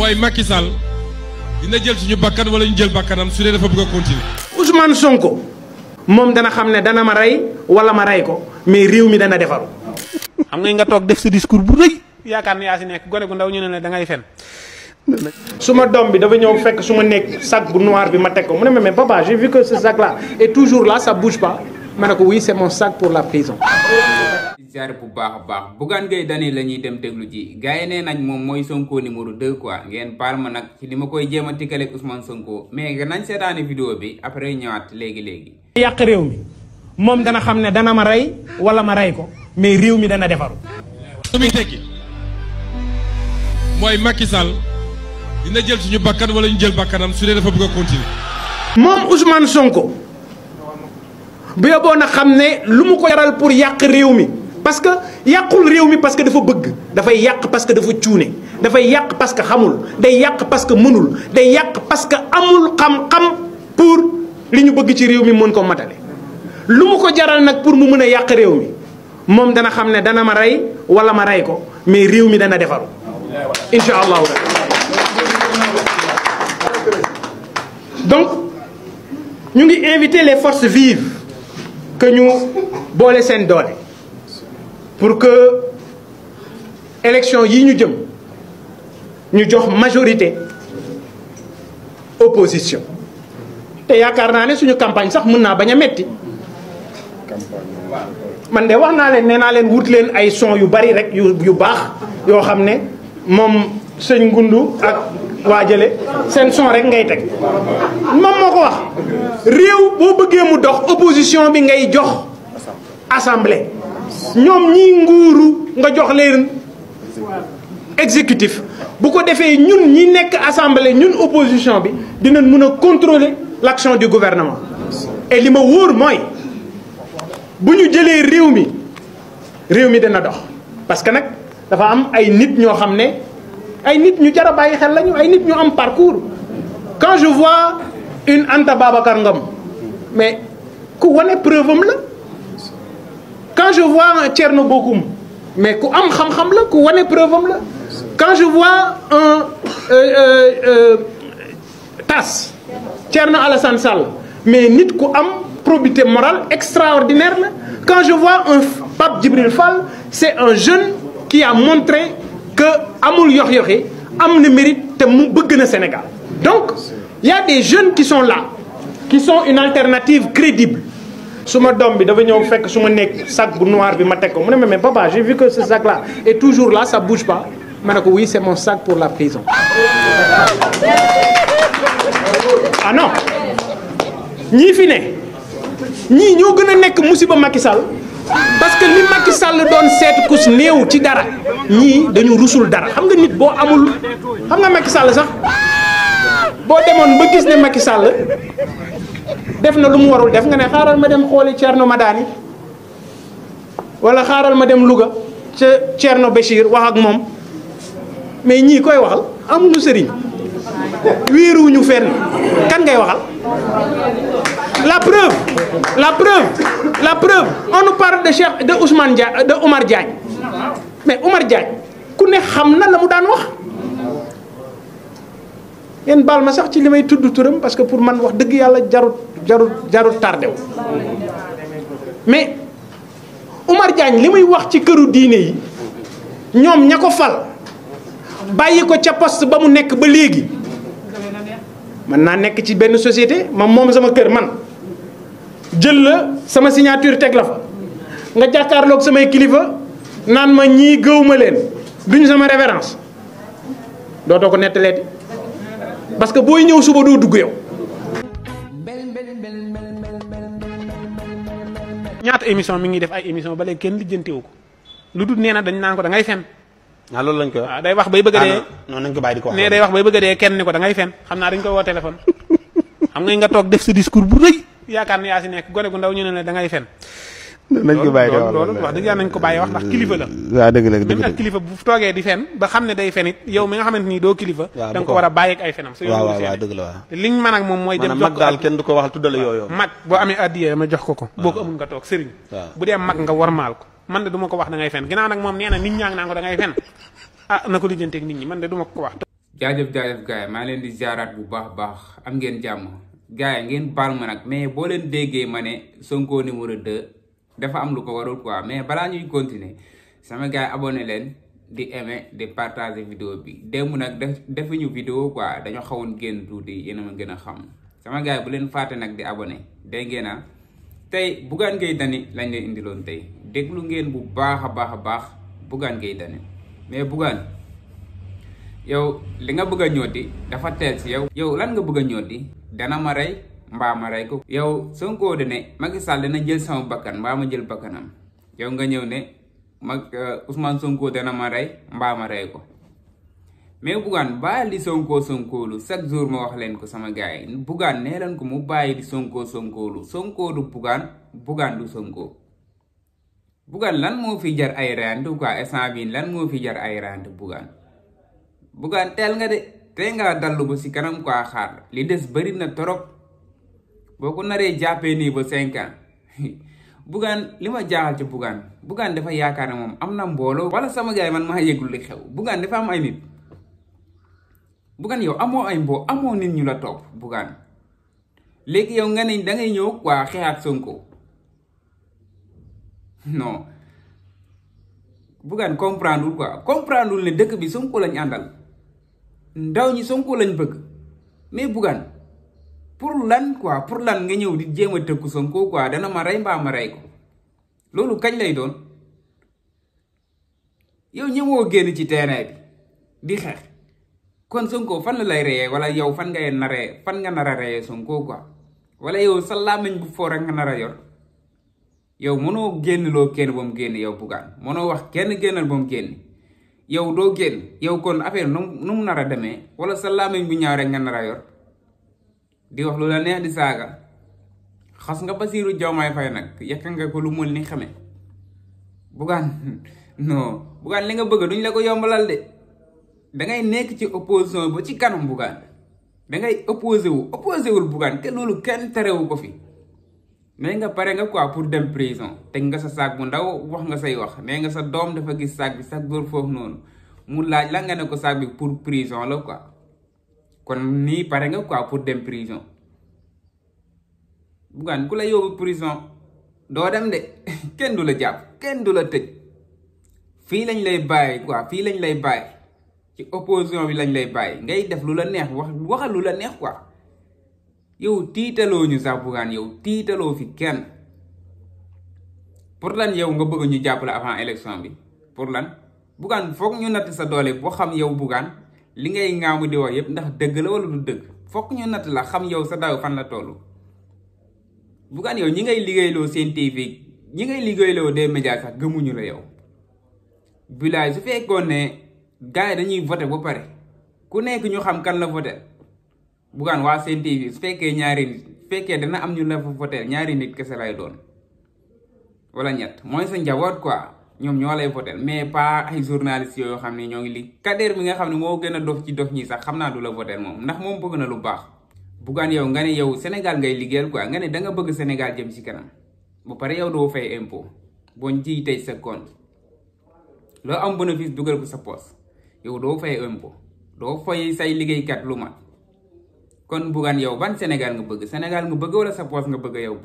mooy Macky Sall dina jël suñu bakkan wala ñu jël bakkanam su dee dafa bëgg a continuer. Ousmane Sonko moom dana xam ne dana ma rey wala ma rey ko mais réew mi dana defaru. xam nga toog def sa discours bu rëy yaakaar ne yaa si nekk gone gu ndaw ñu ne la da ngay fen. suma doom bi dafa ñëw fekk su ma nekk sac bu noir bi ma teg ko mu ne ma mais papa j'ai vu que ce sac là est toujours là ça bouge pas ma ne ko oui c'est mon sac pour la prison. ziar bu baax a baax Bougane Gueye Dany la ñuy dem déglu ji gars yi nee nañ moom mooy Sonko numéro 2 quoi ngeen baal ma nag ci li ma koy jéem a tikkaleeg Ousmane Sonko mais nañ seetaani vidéo bi après ñëwaat léegi. yàq réew mi moom dana xam ne dana ma rey wala ma rey ko mais réew mi dana defaru. su muy tekki mooy Macky Sall dina jël suñu bakkan wala ñu jël bakkanam su dee dafa bëgg a continuer. moom Ousmane Sonko bu yóbboo na xam ne lu mu ko yaral pour yàq réew mi parce que yàqul réew mi parce que dafa bëgg dafay yàq parce que dafa cuune dafay yàq parce que xamul day yàq parce que mënul day yàq parce que amul xam-xam pour li ñu bëgg ci réew mi mën ko matale. lu mu ko jaral nag pour mu mën a yàq réew mi moom dana xam ne dana ma rey wala ma rey ko mais réew mi dana defaru incha allahu donc ñu ngi inviter les forces vives que ñu boole seen doole pour que élection yi ñu jëm ñu jox majorité opposition te yaakaar naa ne suñu campagne sax mën naa bañ a metti man de wax naa leen nee naa leen wut leen ay son yu bari rek yu baax yoo xam ne moom sëñ Ngundu ak waajale seen son rek ngay teg moom moo ko wax réew boo bëggee mu dox opposition bi ngay jox assemblée ñoom ñi nguuru nga jox leen exécutif bu ko defee ñun ñi nekk assemblée ñun opposition bi dinañ mën a contrôler l'action du gouvernement et li ma wóor mooy bu ñu jëlee réew mi dana dox parce que nag dafa am ay nit ñoo xam ne ay nit ñu jar a bàyyi xel lañu ay nit ñu am parcours quand je vois une Anta Babacar Ngom mais ku wane preuve am la quand je vois un Thierno Bocoum mais ku am xam-xam la ku wane preuve am la quand je vois un Tas Thierno Alassane Sall mais nit ku am probité morale extraordinaire la quand je vois un Pape Djibril Fall c'est un jeune qui a montré que amul yox-yoxi am na mérite te mu bëgg na Sénégal donc il y a des jeunes qui sont là qui sont une alternative crédible suma doom bi dafa ñëw fekk su ma nekk sac bu noir bi ma teg ko mu ne ma mais papa j'ai vu que ce sac là est toujours là ça bouge pas ma ne ko oui c'est mon sac pour la prison. ah non ñii fi ne ñii ñoo gën a nekk musiba Macky Sall parce que li Macky Sall doon seet kus néew ci dara ñii dañu rusul dara xam nga nit boo amul xam nga Macky Sall sax boo demoon ba gis ne Macky Sall def na lu mu warul def nga ne xaaral ma dem xooli Thierno Madani wala xaaral ma dem Louga ca Thierno Béchir wax ak moom mais ñii koy waxal amuñu sëriñ wéeruwuñu fenn kan ngay waxal. La preuve on nous parle de Cheikh de Ousmane Dia de Omar Diagne mais Omar Diagne ku ne xam na la mu daan wax ngeen baal ma sax ci li may tudd turam parce que pour man wax dëgg yàlla jarut tardé wu mais Omar Diagne li muy wax ci këru diine yi ñoom ña ko fal bàyyi ko ca poste ba mu nekk ba léegi mën naa nekk ci benn société moom sama kër man jël la sama signature teg la fa nga jàkkaarloog samay kilifa naan ma ñii gëwuma leen duñu sama référence dootoo ko nettaleeti parce que booy ñëw suba doo dugg yow. ñaata émission mi ngi def ay émission ba léegi kenn lijjantewu ko lu dul nee na dañ naan ko da ngay fen. ah loolu lañ koy wax waaw day wax bay bëgg a dee. non nañ ko bàyyi di ko wax. nee day wax bay bëgg a dee kenn ni ko da ngay fen xam naa dañ koy woo téléphone. xam nga toog def sa discours bu rëy yaakaar ne yaa si nekk gone gu ndaw ñu ne la da ngay fen. nañ ko bàyyi di wax loolu wax dëgg yàlla nañ ko bàyyi wax ndax kilifa la. waaw dëgg la dëgg même ak kilifa bu toogee di fen ba xam ne day fen it yow mi nga xamante ni doo kilifa. da nga ko war a bàyyi ak ay fenam. waaw dëgg la waaw. liñ mën ak moom mooy dem mag daal kenn du ko waxal tuddale yooyu. mag boo amee addiya ma jox ko boo ko amul nga toog sëriñ bu dee mag nga warmaal ko man de du ma ko wax da ngay fen ginnaaw nag moom nee na nit ñaa ngi naan ko da ngay fen ah na ko lijjanteeg nit ñi man de du ma ko wax jaajëf gars yi maa leen di ziaraat bu baax am ngeen jàmm gars yi ngeen baal ma nag mais boo leen déggee ma ne Sonko numéro 2 dafa am lu ko warul quoi mais balaa ñuy continuer sama gars yi abonné leen di aimer di partager vidéo bi démb nag defuñu vidéo quoi dañoo xawoon génn tuuti yéen a ma gën a xam sama gars yi bu leen fàtte nag di abonné dégg ngeen a tey Bougane Gueye Dany lañ leen indiloon tey déglu ngeen bu baax a baax Bougane Gueye Dany mais Bougane yow li nga bëgg a ñooti dafa teel si yow lan nga bëgg a ñooti dana ma rey mbaa ma rey ko yow Sonko de ne Macky Sall dana jël sama bakkan mbaa ma jël bakkanam yow nga ñëw ne Ousmane Sonko dana ma rey mbaa ma rey ko mais Bougane bàyyi di Sonko lu chaque jour ma wax leen ko sama gars yi Bougane nee leen ko mu bàyyi di Sonko lu Sonko du Bougane du Sonko Bougane lan moo fi jar ay reyante quoi instant bii lan moo fi jar ay reyante Bougane teel nga de tey nga dallu ba si kanam quoi xaar li des bëri na torop boo ko naree jàppee nii ba 5 ans Bougane li ma jaaxal ci Bougane dafa yaakaar ne moom am na mbooloo wala sama gars yi man maa yëgul li xew Bougane dafa am ay nit Bougane yow amoo nit ñu la topp Bougane léegi yow nga ne dangay ñëw quoi xeexaat Sonko non Bougane comprendre ne dëkk bi Sonko lañ àndal ndaw ñi Sonko lañ bëgg mais Bougane pour lan nga ñëw di jéem a tëkku Sonko quoi dana ma rey mbaa ma rey ko loolu kañ lay doon yow ñëwoo génn ci terrain bi di xeex kon Sonko fan la lay reyee wala yow fan nga nar a reyee Sonko quoi wala yow sa làmmiñ bu foo rek nga nar a yor yow mënoo génn loo kenn ba mu génn yow Bougane mënoo wax kenn génnal ba mu génn yow doo génn yow kon affaire nu mu nar a demee wala sa làmmiñ bu ñaaw rek nga nar a yor di wax lu la neex di saaga xas nga Bassirou Diomaye Faye nag yàq nga ko lu mul ni xame Bougane non Bougane li nga bëgg duñ la ko yombalal de dangay nekk ci opposition ba ci kanam Bougane dangay opposé wul Bougane te loolu kenn terewu ko fi nee nga pare nga quoi pour dem prison teg nga sa saag bu ndaw wax nga say wax nee nga sa doom dafa gis saag bi sax góor foofu noonu mu laaj la nga ne ko saag bi pour prison la quoi kon nii pare nga quoi pour dem prison Bougane ku la yóbbu prison doo dem de kenn du la jàpp kenn du la tëj fii lañ lay bàyyi quoi fii lañ lay bàyyi ci opposition bi lañ lay bàyyi ngay def lu la neex waxal lu la neex quoi yow tiitaloo ñu sax Bougane yow tiitaloo fi kenn pour lan yow nga bëgg ñu jàppale avant élection bi pour lan Bougane foog ñu natt sa doole boo xam yow Bougane li ngay ngaamu di wax yëpp ndax dëgg la wala du dëgg foog ñu natt la xam yow sa daw fan la toll Bougane yow ñi ngay liggéeyloo seen TV ñi ngay liggéeyloo des médias sax gëmuñu la yow bilaay su fekkoon ne gars yi dañuy voté ba pare ku nekk ñu xam kan la voté Bougane waa seen TV su fekkee ñaari nit fekkee dana am ñu la fa voté ñaari nit kese lay doon wala ñett mooy sa njaboot quoi ñoom ñoo lay voté mais pas ay journalistes yoo xam ne ñoo ngi li Kader bi nga xam ne moo gën a dof ci dof ñi sax xam naa du la voté moom ndax moom bëgg na lu baax Bougane yow nga ne yow Sénégal ngay liggéeyal quoi nga ne da nga bëgg Sénégal jëm ci kanam ba pare yow doo fay impôt boo ciy tëj sa compte loo am bénéfice dugal ko sa poche yow doo fay impôt doo fay say liggéeykat lu mat kon Bougane yow ban Sénégal nga bëgg wala sa poche nga bëgg yow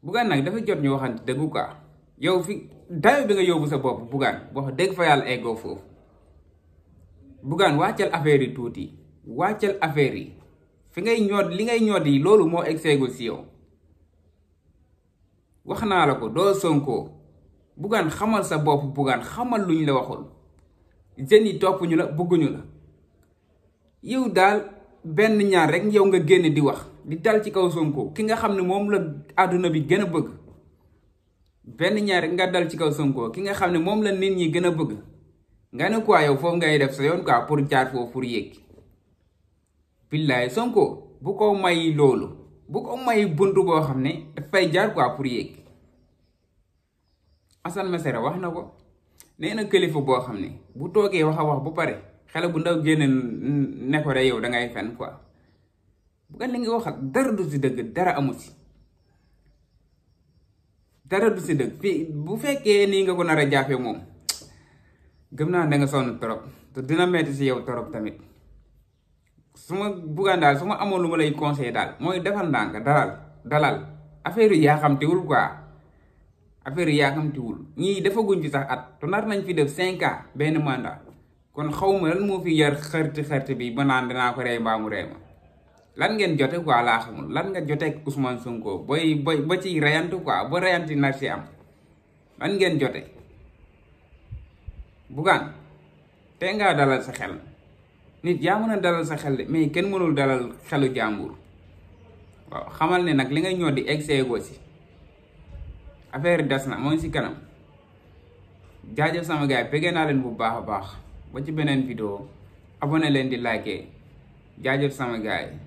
Bougane nag dafa jot ñu waxante dëggu quoi yow fi dayo bi nga yóbbu sa bopp Bougane wax dëgg fa yàlla eggoo foofu Bougane wàccal affaire yi tuuti wàccal affaire yi fi ngay ñoot li ngay ñoot yi loolu moo egseegul si yow wax naa la ko doo Sonko Bougane xamal sa bopp Bougane xamal luñ la waxul jeunes yi topp ñu la bëgguñu la yow daal benn ñaar rek yow nga génn di wax di dal ci kaw Sonko ki nga xam ne moom la àdduna bi gën a bëgg benn ñaar rek nga dal ci kaw Sonko ki nga xam ne moom la nit ñi gën a bëgg nga ne quoi yow foofu ngay def sa yoon quoi pour jaar foofu pour yéeg billaay Sonko bu ko may loolu bu ko may buntu boo xam ne dafay jaar quoi pour yéeg Assane Mesere wax na ko nee na kilifa boo xam ne bu toogee wax a wax bu pare xale bu ndaw génne ne ko de yow dangay fen quoi Bougane li nga waxat dara du si dëgg dara amu si dara du si dëgg fii bu fekkee nii nga ko nar a jàppee moom gëm naa da nga sonn trop te dina metti si yow torop tamit su ma buggaan daal su ma amoon lu ma lay conseil daal mooy defal ndànk dalal affaire yi yaa xamtiwul quoi affaire yi yaa xamtiwul ñii defaguñ fi sax at te nar nañ fi def 5 ans benn mandat kon xawma lan moo fi yar xërti bi ba naan dinaa ko rey mbaamu rey ma lan ngeen jote quoi laa xamul lan nga joteeg Ousmane Sonko boy ba ci reyantu quoi ba reyanti nar si am lan ngeen jote Bougane te ngaa dalal sa xel nit yaa mën a dalal sa xel de mais kenn mënul dalal xelu jàmbur waaw xamal ne nag li ngay ñoo di egseegoo si affaire des na moo ngi si kanam jaajëf sama gars yi bëggee naa leen bu baax a baax ba ci beneen vidéo abonné leen di liker jaajëf sama gars yi